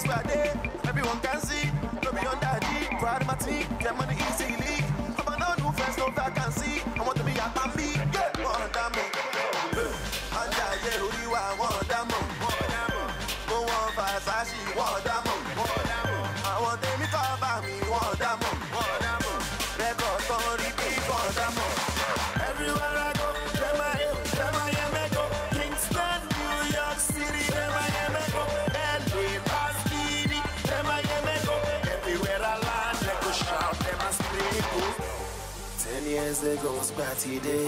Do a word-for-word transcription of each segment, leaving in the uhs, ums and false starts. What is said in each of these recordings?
Everyone can see, no be under the Prada Matic, get money easily. Come on, no new friends, no vacancy. I want to be a Bambi, yeah, one damn. Under, yeah, who you are, one damn. Go on, Versace, one damn. I want them to cover me, one damn. Record on repeat, one damn. Everywhere I go, dem a hail, dem a hear me go. Kingston, New York City, dem a hear me go. L A, Las Vegas, dem a hear me go. Everywhere I land, dem go shout, dem a scream. Ten years ago, Scratchy Day.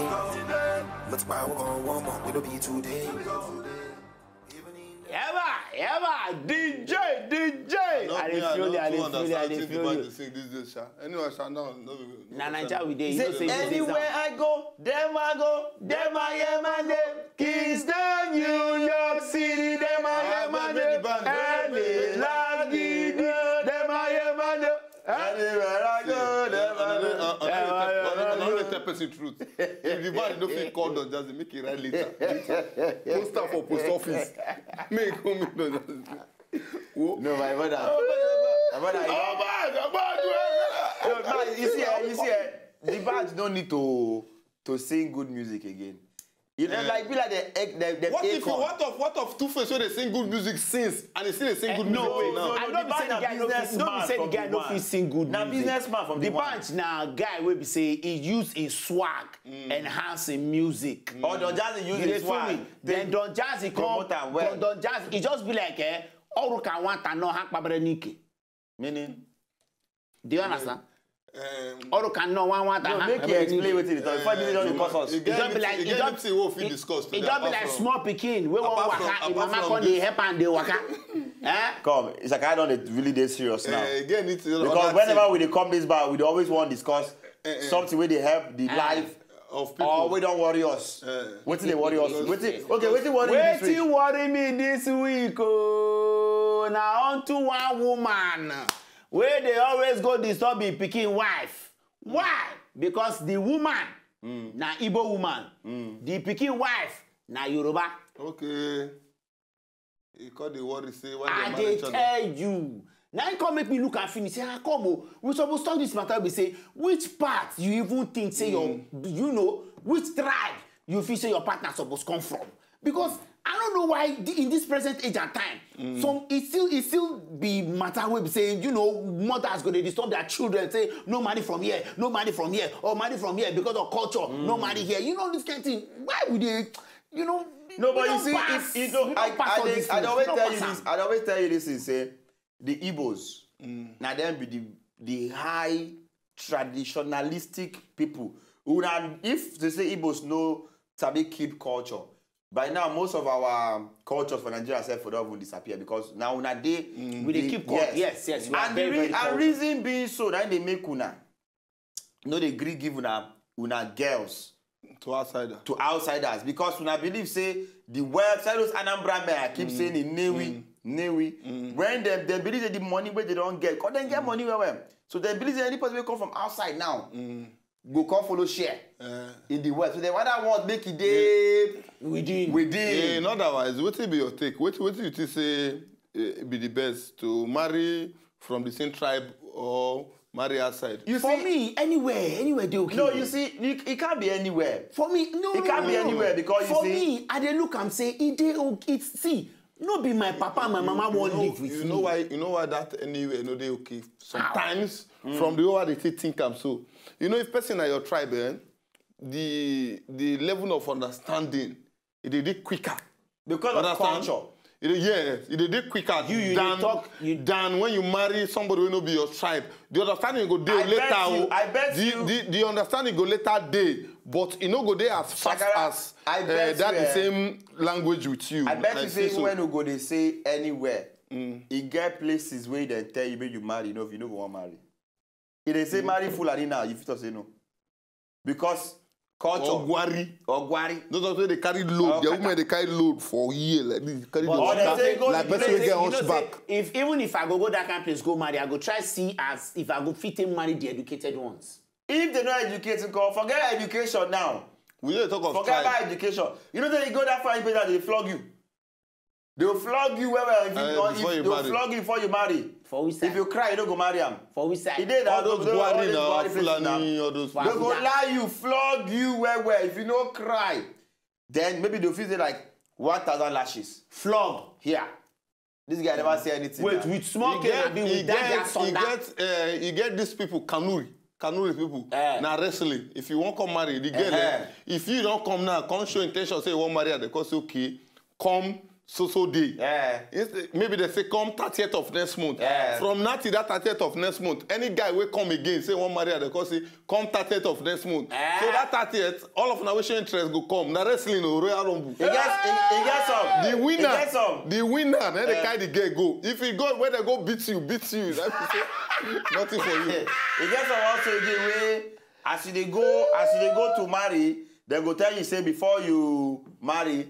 But my one, one month, it'll be today. Ever, ever, D J, D J. No, I me, dey I feel no you, I too dey feel you, I understand dey wetin feel D'banj you. dey sing these days, sha. Anyway, sha, no, no, no, Na Naija we dey. You Say know say this is anywhere I go, dem a go, dem a hear my name. Kingston, New York City, dem a hear my Abeg, make the name. band, L A, Las Vegas, dem a hear my name. Anywhere I go, dem a go. I no dey tell person truth. If the band no fit call Don Jazzy, make e write letter. Post am for post office. Make e come meet Don Jazzy. Wo. No, my brother. My brother, you know, Ọba àgbà no, man, you see, eh, you see, eh, D'banj no need to to sing good music again. You know, like be like the the the What if Akon. What of what of Two Face wey dey sing good music since and he still dey sing good No, music till now? I no be say the guy no fit, no be say the guy no fit sing good Na music. Businessman from the D'banj na guy wey be say he use his swag enhance him music. Or Don Jazzy use You dey his feel me? swag. Then Don Jazzy come. Promote am well. Don Jazzy, e just be like eh, Oruka want and no ha kpabere n'ike. Meaning, Do you understand? Um, Oruka no one want and no, ha make you kpabere explain n'ike. Wetin dey talk. Before you don't dey cause us. E get Just be like, anything- e e get just- anything wey we fit discuss E today just be apart like from- small pikin wey wan apart waka, from- him apart mama from come this- dey help am dey waka. Eh? Come, it's like I don't really dey serious now. Eh, again, it's Because whenever we dey come this bar, we dey always wan discuss Eh, eh. something wey dey help the life Of people. Or wey don worry us. Eh. Wetin dey worry us? Wetin, okay, wetin worry you this week? Wetin worry me this week oh, na unto one woman wey dey always go disturb im pikin wife. Why? Because the woman na Igbo woman, the pikin wife na Yoruba. Okay. You call the worry say why I dem dey marry each other. Tell you. Na im come make me look am finish say, ah, come o, we suppose talk this matter be say which part you even think say your, you know, which tribe you feel say your partner suppose come from? Because I don't know why the- in this present age and time, some e still e still be matter wey be say, you know, mothers go dey disturb their children say no marry from here, no marry from here, or marry from here because of culture, no marry here. You know this kind of thing. Why would they, you know? No, but we you don see, pass, if, you know, we I, don pass I, all dey- these I things. always We don tell you pass this. am. I always tell you this thing. Say the Igbos, na them be the the high traditionalistic people. Una, if they say Igbos no sabi keep culture, by now most of our cultures for Nigeria sef for don even disappear because now una dey We dey keep culture. Yes, yes. We are And the very, re- very and culture. Reason being so, na dey make una no dey gree give una una girls To outsider. to outsiders because una believe say the wealth, say those Anambra men I keep saying in Nnewi, Nnewi, when dem dem believe say the money wey they don get, cause dem get money well well, so dem believe say any person wey come from outside now go come follow share Eh, in the wealth, so dem rather want make e dey Within. Within. in other words, wetin be your take? Wetin wetin you think say eh, be the best, to marry from the same tribe or marry outside? You For see, me, anywhere, anywhere dey okay. No, you see, you, it can't be anywhere. For me, no, It can't be anywhere because you for see- me, I dey look am say e dey okay. It, see, no be my papa and my mama wan You know- live with you me. Know why? You know why that anywhere no dey okay. Sometimes from the way they take think am so. You know, if person na your tribe, eh, the the level of understanding it dey dey quicker. Because of Understand? Culture. It dey, yeah, it dey dey quicker You- you dey than talk- you- than when you marry somebody wey no be your tribe. The understanding go dey I later. bet you- Oh. I bet the, you- the the understanding go later dey, but e no go dey as fast Shakara, as I eh, bet that you, the eh, same language with you. I bet Like you say so. When we go dey say anywhere, e get places wey dem tell you make you marry, you know, if you no go wan marry. If they say marry Fulani now, you fit talk say no. Because culture. Ogwari. Ogwari. Those ones wey dey carry load, their Okada. Women dey carry load for here like this, carry But the Or they water say go like the person wey place, get you know hunchback. If even if I go go that kind of place go marry, I go try see as if I go fit take marry the educated ones. If they no educate, you come forget education now. We dey talk of Forget tribe. About education. You know say you go that far, you better dey flog you. They will flog you well well if you, Eh, don't- before if you they will marry. flog you before you marry. For which side? If you cry, you don't go marry am. For which side? He did that. All those Those- all Gwari these now, Gwari places now. Fulani, all those. They go lie you, flog you well well. If you no cry, then maybe they'll feel say like one thousand lashes. Flog here. This guy never say anything. Wait, now. with small He cane, get, abi he with that get, he sunda? Get, uh, he get these people, Kanuri, Kanuri people. Eh. Now wrestling. If you won't come marry, the girl. Eh. Eh, if you don't come now, come show intention. Say you won't marry her. They cause okay, come so so day. Eh. Instead, maybe they say come thirtieth of next month. Eh. From now till that thirtieth of next month, any guy will come again. Say one marry her. They cause say come thirtieth of next month. Eh. So that thirtieth, all of now we show interest go come. Now wrestling or Royal Rumble. He gets, he, he gets some. The winner, He gets some. The winner, then they carry the girl go. If he go, when they go beat you, beat you. That is it. Nothing for you. E get some also again wey as you dey go as you dey go to marry, dem go tell you say before you marry,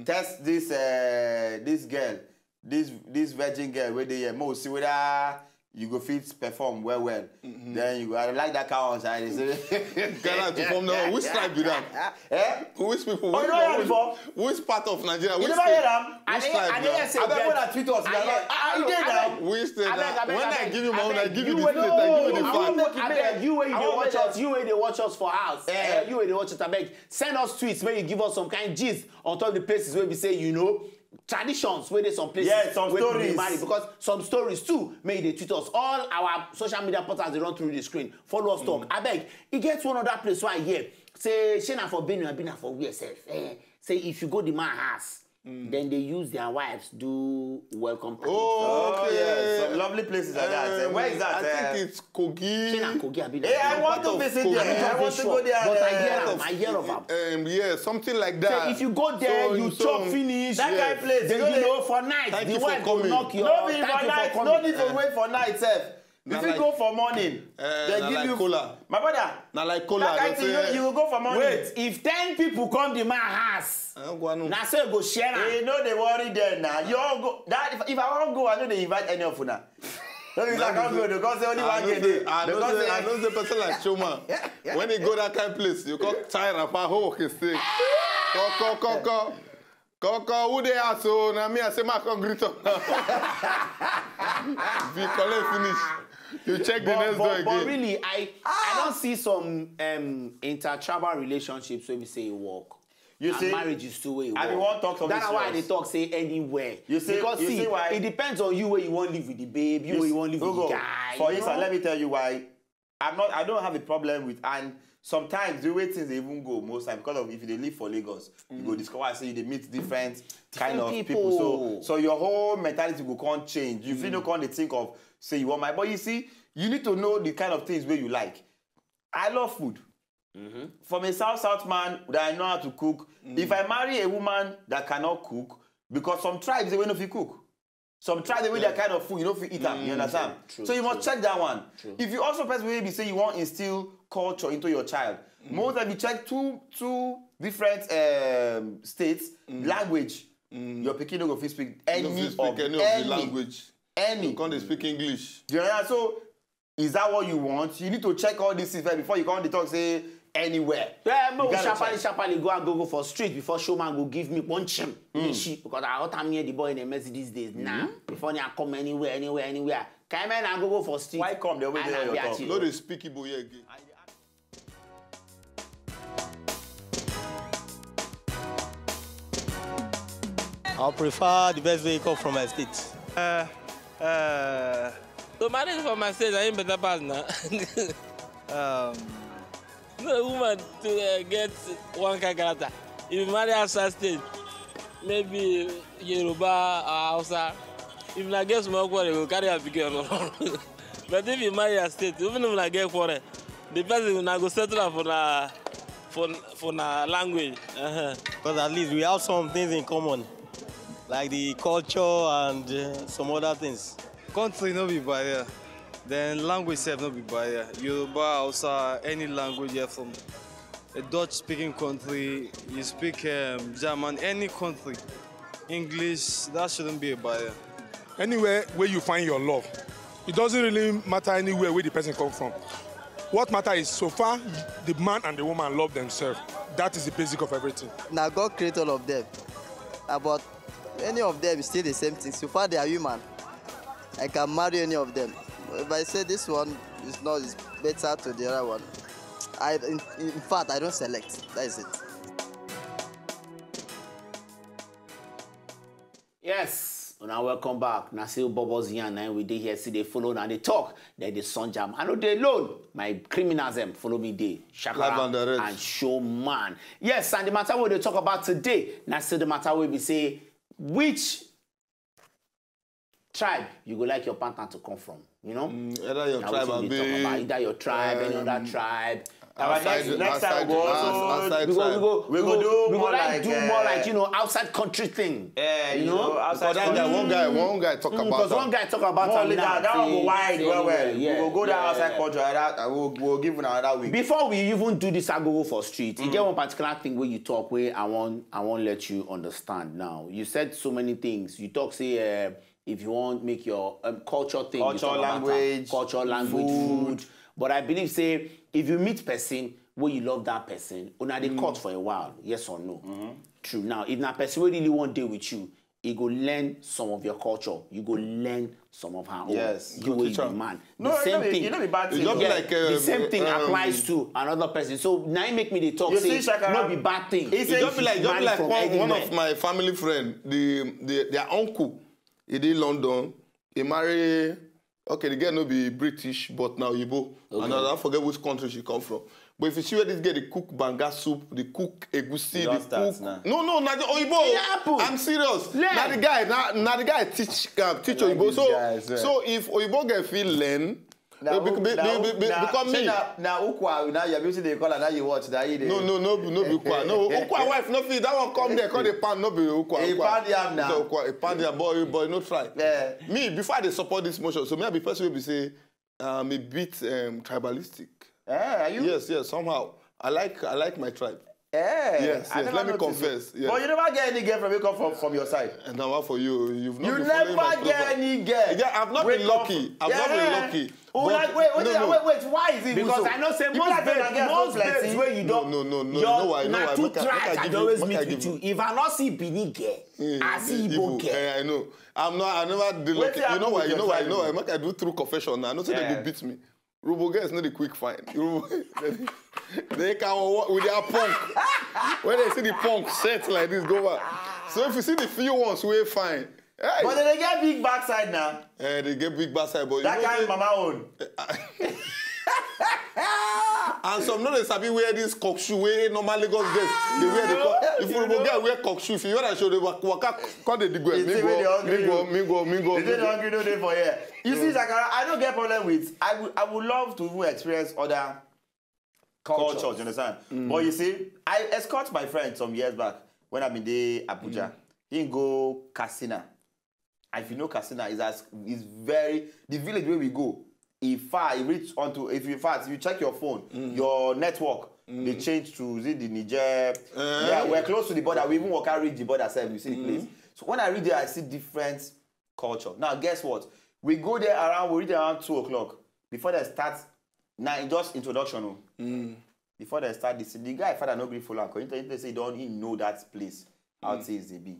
test this uh, this girl, this this virgin girl wey dey here, make we see whether you go fit perform well well. Then you go, I like that kind of side. Say, Ghana to form now. Which tribe be that? Eh? Which people? Oh, you Which, don't hear which, before? Which part of Nigeria? You Which never state? hear am? Which I tribe dey now? Hear say Abeg, get- una tweet us. I Una dey- like, ah, you dey abeg, now. abeg, Which state abeg, now? abeg, When I abeg, give you my own, I abeg, give you the wey state, dey- I give you the I fact. wan make abeg, you wey you I dey wan watch make us, you wey dey watch us for house, Eh. eh, you wey dey watch us, abeg, send us tweets, make you give us some kind gist on top the places wey be say you know traditions wey dey some places Yes, some wey people dey stories. Marry, because some stories too, make you dey tweet us. All our social media portals dey run through the screen. Follow us talk. Abeg, e get one other place wey I hear say shey na for Benue abi na for where sef. Eh, say if you go the man house, then they use their wives do welcome party. Oh, Oh okay. yes, some lovely places like that. Eh, Um, where is that? I Eh? think it's Kogi. Shey na Kogi abi na Hey, I Benue? want to Part of visit Kogi. there. I want to go there. But I Eh, hear Part am, of- I hear of am. Um, yeah, something like So that. if you go there, So, you so, chop finish. That kind of place, Then you you know, know for night, Thank the you for wife go coming. knock your. No be Thank for you night. for No coming. need to wait for night sef. Na If you like- go for morning, Eh, they na give like you. Cola. My brother, Na like Cola, that kind they thing, say- you, you go go for morning. Wait, if ten people come the man house, I don't go, I know. na so you go share am. Hey, no, they worry there now. You all go. That if, if I wan go, I know they invite any of una. No be like I go. They come say only I one know girl say, dey. I They know come say, I say know say person like Showman. When he go that kind of place, you come tie wrapper, how can say, come, come, come, come. Come, come, who dey house? So now me, I say, "Ma, come greet up now." If you collect finish, you check the But, next door but, but again. Really, I I don't see some um, intertribal relationships where we say e work. You And see, marriage is two way. I be wan talk something That's why I serious. Dey talk say anywhere. You see, Because you see, see why? It depends on you where you wan live with the babe, you where you wan live with Gogo, the guy. for You instance, know? Let me tell you why. I'm not. I don't have a problem with and sometimes the way things dey even go most times because of if you dey live for Lagos, you go discover say you dey meet different kind Different of people. People. So so your whole mentality go come change. You fit no come dey think of say you want my. But you see, you need to know the kind of things wey you like. I love food. From a south south man that I know how to cook, if I marry a woman that cannot cook, because some tribes dey wey no fit cook. Some tribes dey wey their kind of food you no fit eat am. You understand? True, So you must check that one. If you also person wey be say you wan instill culture into your child, most time you check two two different um, states language. Your pikin no go fit speak any You no fit speak of any of any the language. any. You come dey speak English. Do you understand? So is that what you want? You need to check all these things first before you come dey talk say anywhere. Yeah, mo You gotta sharply, check. Sharply go and go go for street before showman go give me one chim. Mm. Before I hot am here the boy in a message these days. Nah, before I come anywhere, anywhere, anywhere. Can man I go go for street. Why come the way And they I your be at talk? you. No dey speak Igbo here again. I prefer the best vehicle from my state. Uh, uh, To marry for my state, na him better pass na. um, No woman to uh, get one kind character. If you marry outside state, maybe Yoruba or Hausa, if na get small quarrel, you go carry her pikin run. But if you marry your state, even if na get quarrel, the person na go settle am for na for for na language. Uh-huh. Because at least we have some things in common, like the culture and uh, some other things. Country no be barrier. Then language sef no be barrier. Yoruba, Hausa, any language here from a Dutch-speaking country, you speak um, German, any country, English, that shouldn't be a barrier. Anywhere where you find your love, it doesn't really matter anywhere where the person come from. What matter is so far the man and the woman love themselves. That is the basic of everything. Na God create all of them. About Any of them is still the same thing. So far, they are human. I can marry any of them. If I say this one is not, is better to the other one, I, in, in fact, I don't select. That is it. Yes, now welcome back. Now see Bubbles Yan and we dey here see they follow and they talk. They the sun jam. I know they alone. My criminals them follow me day. Shakara and, and showman. Yes, and the matter we they talk about today. Now see the matter we be say which tribe you go like your partner to come from. You know, mm, either your tribe, be, either your tribe, um, any other tribe. Our next, next time we go also we go, we go, we go, we go do more like, do more like, uh, you know, outside country thing. Yeah, you know, outside country. One guy, one guy talk about because one guy talk about that. That one go wide well well. We go go that outside country. That we will give another week. Before we even do this, I go for street. You get one particular thing where you talk where I want, I won't let you understand now. You said so many things. You talk say, uh, if you want make your, um, culture thing, culture, language, culture, language, food. But I believe say if you meet person where you love that person, una dey cut for a while, yes or no? Mm-hmm. True. Now, if na person wey really wan dey with you, e go learn some of your culture. You go learn some of her own. Yes. You wey be man. No, the same thing. Like, uh, the same thing, um, applies to another person. So now it make me dey talk. You say see, Shakara, no be bad thing. It's just like, just like one, one of my family friend, the, the their uncle, he dey London. He marry. Okay, the girl no be British, but now Igbo. Okay. And I don't forget which country she come from. But if you see where this girl dey cook banga soup, dey cook egusi, dey cook. No, no, na the Oyibo. I'm serious. Na the guy, na, na the guy teach, uh, teach Oyibo. So, so if Oyibo girl fit learn, because me. Now ukwa, now you are beauty they call her, now you watch, now you dey. No, no, no, no be ukwa. No, ukwa wife no fit. That one come there, call the pan, no be ukwa. He pound yam now. He pound yam, boy, boy, no try. Me, before I dey support this motion, so me I be person wey be say, um, a bit, um, tribalistic. Eh, are you? Yes, yes, somehow. I like, I like my tribe. Eh, yes, yes, let me confess. Yes. But you never get any girl from, come from, from your side. And now what for you? You've not, you never get any girl. Yeah, I've not been lucky. I've not been lucky. Oh, like, wait, wait, wait, wait, why is it? Because I know say most babes, most babes where you don't, no, no, no, no, no, why, no, why? Two tribes I always meet with you. If I not see Benin girl, I see Igbo girl. Eh, I know. I'm not. I never did lucky. You know why? You know why? You know why? Make I do true confession now. I know say they go beat me. Robo girls no dey quick fine. They can walk with their punk. When they see the punk set like this, go back. So if you see the few ones wey fine, hey. But they get big backside now. Eh, they get big backside, but that kind of mama own. And some no dey sabi wear this cock shoe wey normal Lagos girls dey wear. They call, if you go get wear cock shoe, if you wear that shoe, they waka, waka, come dey dig well. Me go, me go, me go, me go. They dey hungry no dey for here. You see, Shakara, I don't get problem with. I would, I would love to even experience other cultures. You understand? But you see, I escort my friend some years back when I been dey Abuja. He go Katsina. And if you know Katsina, is as, is very, the village where we go, if far, it reach onto, if you fast, you check your phone, your network, they change to, is it the Niger? Yeah, we're close to the border. We even walk out, reach the border sef, we see the place. So when I reach there, I see different culture. Now, guess what? We go there around, we reach around two o'clock. Before they start, now it's just introduction. Oh. Before they start this, the guy father no gree follow am. He say he don't even know that place, how things they be.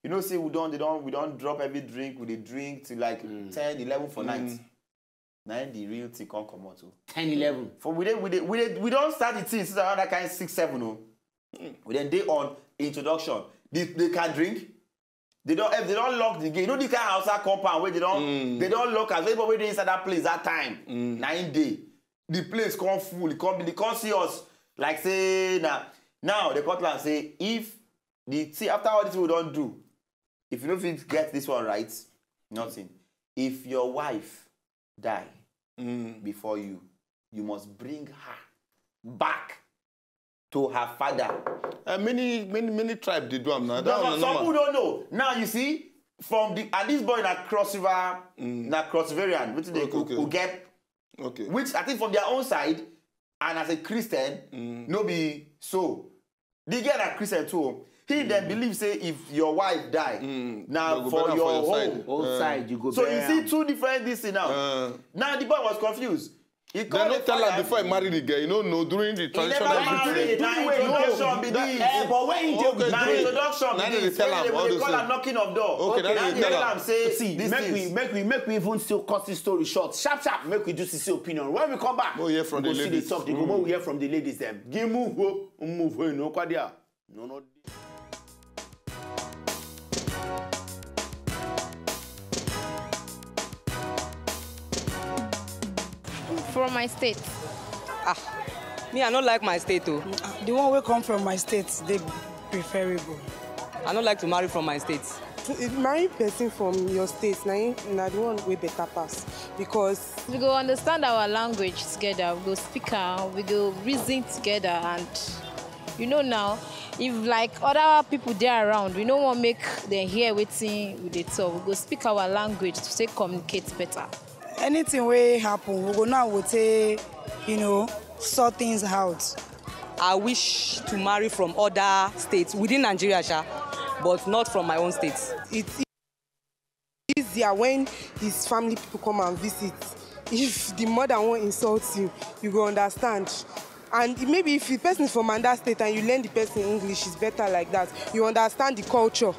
You know, say we don't, they don't, we don't drop every drink, we dey drink till like ten, eleven for night. Now the real thing come comot too. Ten, eleven. For we dey, we dey, we dey, we don't start the thing since around that kind six, seven. Oh. We then dey on introduction. They, they can drink. They don't, if they don't lock the gate, you know the kind of outside compound where they don't, they don't lock us. Everybody wey dey inside that place that time, na in day. The place come full, it come be, they come see us like say now, now they come and say if the thing after all this we don't do, if you don't fit get this one right, nothing. If your wife die before you, you must bring her back to her father. Uh, many, many, many tribes they do am now. Some people don't know. Now you see, from the, and this boy na cross river, na cross variant, which they could get. Okay. Which I think from their own side, and as a Christian, no be so. The girl na Christian too. He then believe say if your wife die, now for your home, own side you go. So you see two different this thing now. Now the boy was confused. He They called no the tell father. am before he marry the girl. You no know during the He traditional never marry. ritual. Na introduction be Na this. Eh, but when he dey Okay, with Na during- introduction Na be they this. tell When am they all dey this call thing. am knocking of door. Okay, Okay, na na they they tell tell am. am say See, this make thing. we make we make we even still cut this story short. Sharp sharp, make we do C C opinion. When we come back, Mo hear from we go the see the ladies. talk. They go Mm. Mo we hear from the ladies them. Give move, oh, move, oh, no, kwa there. No, no. From my state. Me, I no like my state o. The one wey come from my state dey preferable. I no like to marry from my state. To marry person from your state na him na the one wey better pass because We go understand our language together, we go speak am, we go reason together, and you know now, if like other people dey around, we no wan make dem hear wetin we dey talk. We go speak our language to take communicate better. Anything wey happen, we go now go take, you know, sort things out. I wish to marry from other states within Nigeria, sha, but not from my own state. It easier when his family people come and visit. If the mother wan insult you, you go understand. And maybe if the person is from another state and you learn the person English, it's better like that. You understand the culture.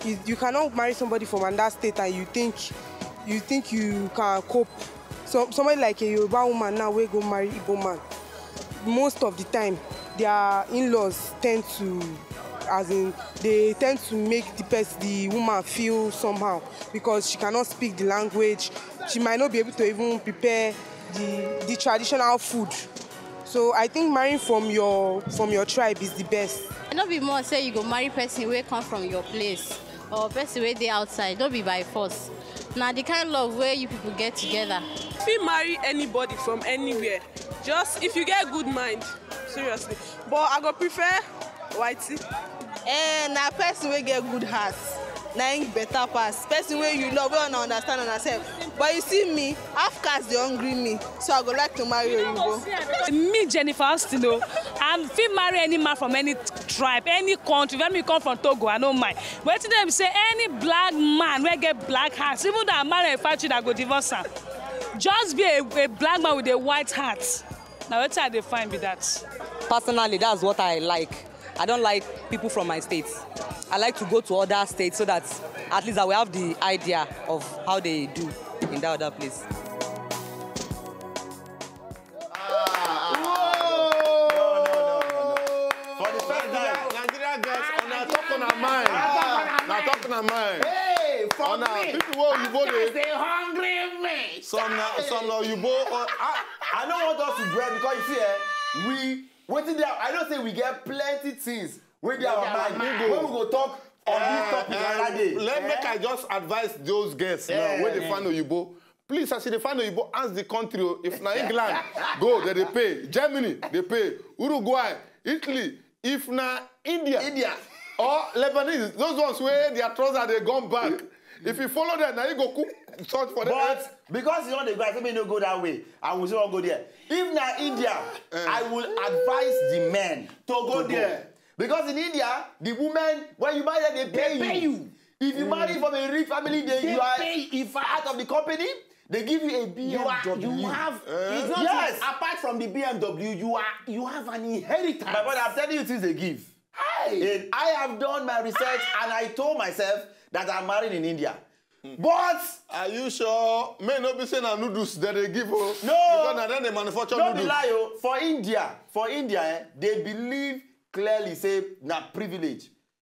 You, you cannot marry somebody from another state and you think you think you can cope. So somebody like a Yoruba woman now wey go marry Igbo man, most of the time their in-laws tend to, as in, they tend to make the person, the woman feel somehow because she cannot speak the language. She might not be able to even prepare the the traditional food. So I think marrying from your from your tribe is the best. No be more say you go marry person wey come from your place or person wey dey outside, no be by force. Na the kind love wey you people get together. Fit marry anybody from anywhere, just if you get good mind, seriously. But I go prefer whitey. Eh, na person wey get good heart na him better pass, person wey you love, wey una understand una sef. But you see me, half caste dey hungry me, so I go like to marry oyibo. Me, Jennifer Austin o, I fit marry any man from any tribe, any country. When me come from Togo, I no mind. Wetin dem say, any black man wey get black heart, even though I marry a factory, I go divorce am. Just be a, a black man with a white heart. Na wetin I dey find be that. Personally, that's what I like. I don't like people from my state. I like to go to other states so that at least I will have the idea of how they do in that other place. For the first time, Nigeria girls, una talk una mind. Na talk una mind. Hey, for Una me, people wey oyibo dey. They hungry me. Some na some na oyibo. Uh, I, I don't want us to dwell because you see, eh, we wetin dey. I know say we get plenty things wey dey our mind. When we go talk on this topic another day. Let make I just advise those girls now wey dey find oyibo. Please, as you dey find oyibo, ask the country o. If na England, go, they dey pay. Germany, they pay. Uruguay, Italy. If na India, India or Lebanese, those ones wey their trousers dey gone back. If you follow them, na you go cook search for them. But because you don dey go, I say make you no go that way. I will say wan go there. If na India, I will advise the men to go there. Because in India, the women, when you marry them, they pay you. If you marry from a rich family, they, you are out of the company. They give you a B M W. You are, you have, it's not Yes. Apart from the B M W, you are, you have an inheritance. My brother, I'm telling you things they give. Hey. And I have done my research and I told myself that I'm married in India. But Are you sure? May no be say na noodles that they give o. No. Because na then they manufacture No be noodles. Lie o. For India, for India, eh, they believe clearly say na privilege.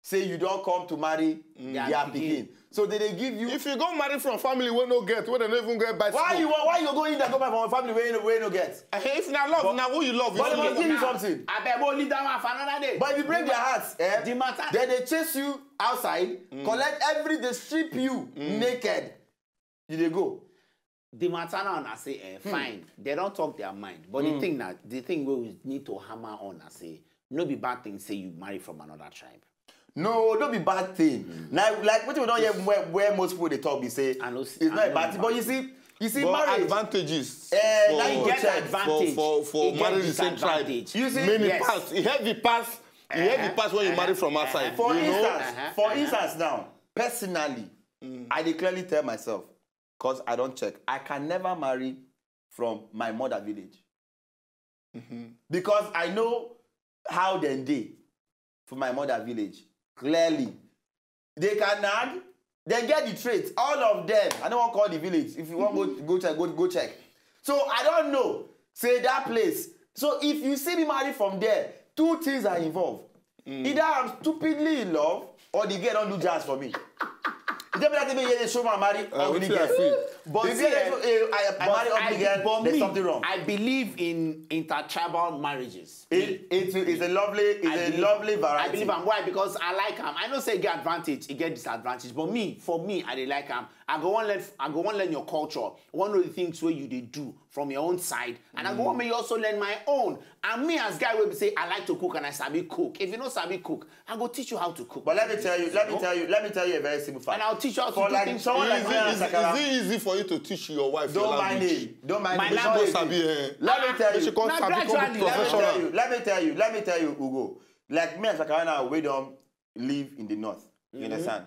Say you don come to marry their pikin. So they dey give you. If you go marry from family wey no get, wey dem no even get bicycle. Why you wa- why you go India go marry from family wey no wey no get? Eh, if na love, na who you love. But they must give you something. Abeg, we'll leave that one for another day. But if you break their hearts, eh, The matter then they chase you outside, collect everything, strip you naked. You dey go. The matter now na say, eh, fine, they don talk their mind, but the thing na the thing wey we need to hammer on na say no be bad thing say you marry from another tribe. No, no be bad thing. Na like wetin we don hear where, where most people dey talk be say I no see- it's I not a no bad thing. But you see, you see, But marriage advantages eh, for, na you get for, advantage. For, for, for E get marriage the same tribe. Disadvantage. You see, many Yes. Pass. E heavy pass. E heavy pass when you marry from outside. For You know? Instance, for instance now, personally, I dey clearly tell myself, because I don check, I can never marry from my mother village. Because I know how dem dey for my mother village. Clearly, they can nag, dem get the traits, all of them. I no wan call the village. If you wan go, go check, go, go check. So I don know say that place. So if you see me marry from there, two things are involved. Either I'm stupidly in love or the girl don do jazz for me. You tell me that thing, you show my marry ugly girl. But if you say, eh, I, I marry ugly girl, there's something wrong. I believe in intertribal marriages. It, it is a lovely, it's a lovely variety. I believe am. Why? Because I like am. I know say e get advantage, e get disadvantage, but me, for me, I dey like am. I go wan learn, I go wan learn your culture, wan know the things wey you dey do from your own side, and I go wan make you also learn my own. And me, as guy wey be say I like to cook and I sabi cook, if you no sabi cook, I go teach you how to cook. But let me tell you, let me tell you, let me tell you a very simple fact. And I'll teach you how to do things. For like someone like me and Sakara, is it easy for you to teach your wife your language? Don't mind him. Don't mind him. My language. Let me tell you. Let me tell you. Let me tell you. Let me tell you, Ugo. Like me and Sakara now, we don live in the north. You understand?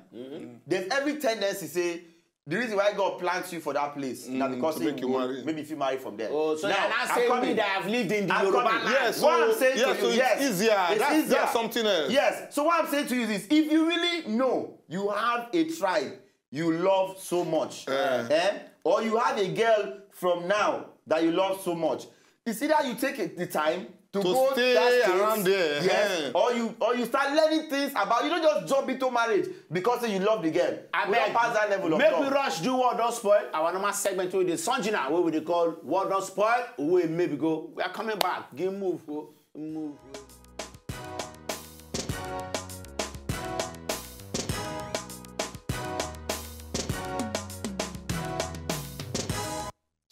There's every tendency say the reason why God plants you for that place na because he will maybe fit marry from there. Oh, so now, now say me that I've lived in the Yoruba land. Yes, so, yes, so it's easier. That's something else. Yes. So what I'm saying to you is this: if you really know you have a tribe you love so much, eh, or you have a girl from now that you love so much, it's either you take it, the time to go stay around there, yes, or you, or you start learning things about, you don't just jump into marriage because say you love the girl. Abeg, we don pass that level of love. Make we rush do World Don Spoil, our normal segment wey dey Sanjina, wey we dey call World Don Spoil, wey maybe go. We are coming back. Give move, go move.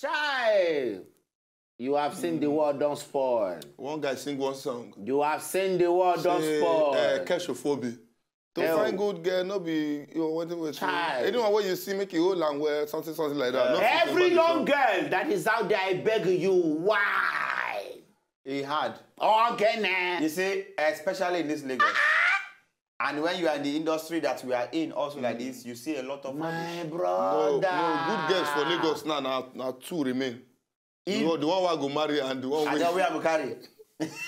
Chai! You have seen the world don spoil. One guy sing one song. You have seen the world don spoil. Keshofobi. To find good girl, no be you wetin wetin. Anyone wey you see, make you hold am well, something, something like that. Every young girl that is out there, I beg you, why? E hard. Ogene. You see, especially in this Lagos. And when you are in the industry that we are in, also like this, you see a lot of rubbish. My brother. No, no, good girls for Lagos now, now, now two remain. The one, the one wey I go marry and the one wey I go carry.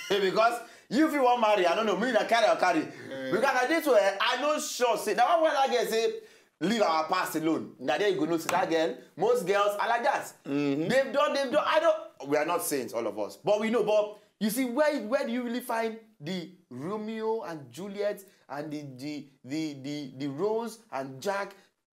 Because you, if you wan marry, I don't know, me na carry or carry. Because I dey so, eh, I no sure say that one wey that girl say, "Leave our past alone." Now there you go know say that girl. Most girls are like that. They've done, they've done. I don't. We are not saints, all of us, but we know. But you see, where, where do you really find the Romeo and Juliet and the the the the, the Rose and Jack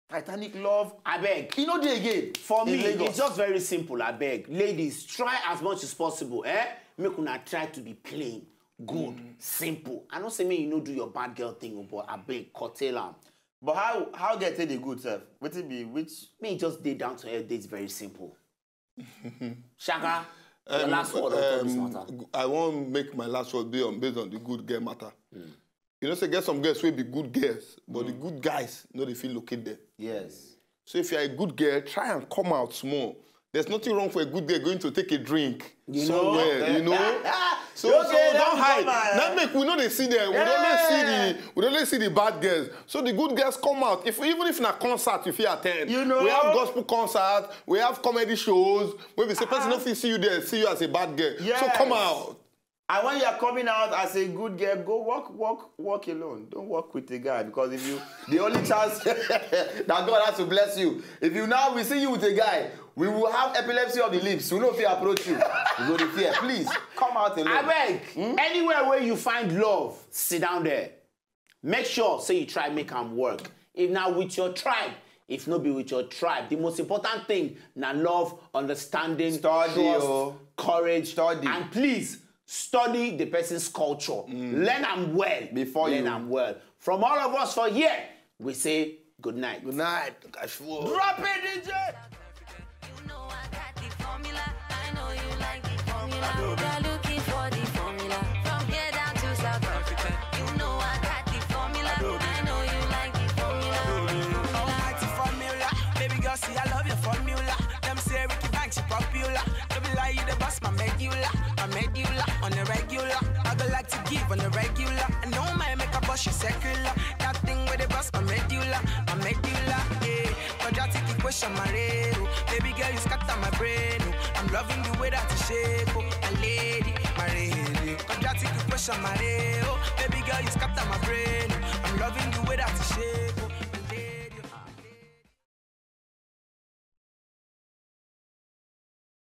Titanic love? Abeg. E no dey again. For me, it's just very simple, abeg. Ladies, try as much as possible, eh? Make una try to be plain, good, simple. I know say me, you no do your bad girl thing, but abeg, curtail am. But how, how girl take dey good sef? Wetin be which? Me just dey down to earth, dey very simple. Shaka, your last word on top this matter. I wan make my last word be on, based on the good girl matter. You know say get some girls wey be good girls, but the good guys no dey fit locate them. Yes. So if you are a good girl, try and come out small. There's nothing wrong for a good girl going to take a drink somewhere, you know. So, so don't hide. Now make we no dey see them. We only see the, we only see the bad girls. So the good girls come out. If, even if na concert you fit attend, you know, we have gospel concert, we have comedy shows. Wey be say person no fit see you there, see you as a bad girl. So come out. And when you are coming out as a good girl, go walk, walk, walk alone. Don't walk with a guy, because if you, the only chance that God has to bless you, if you now, we see you with a guy, we will have epilepsy of the lips. We no fit approach you. We go dey fear. Please, come out alone. Abeg, anywhere where you find love, sit down there. Make sure say you try make am work. If na with your tribe, if no be with your tribe, the most important thing na love, understanding, trust, courage, and please study the person's culture. Learn am well. Before you learn am well. From all of us for here, we say good night. Good night. Drop it, D J. You know I got the formula. I know you like the formula. They're looking for the formula. From here down to South Africa. You know I got the formula. I know you like the formula. Almighty formula. Baby girl, see, I love your formula. Them say Ricky Banks, she popular. Don't be lie, you the boss, my medulla. My medulla on the regular. I go like to give on the regular. I know my make a boss, she secular. That thing with the boss, my medulla. My medulla, yeah. Quadratic equation, my rero. Baby girl, you scatter my brain. Oh. I'm Loving the way that you shake, oh, my lady, my lady. Quadratic equation, my lady, oh, baby girl, you scatter my brain.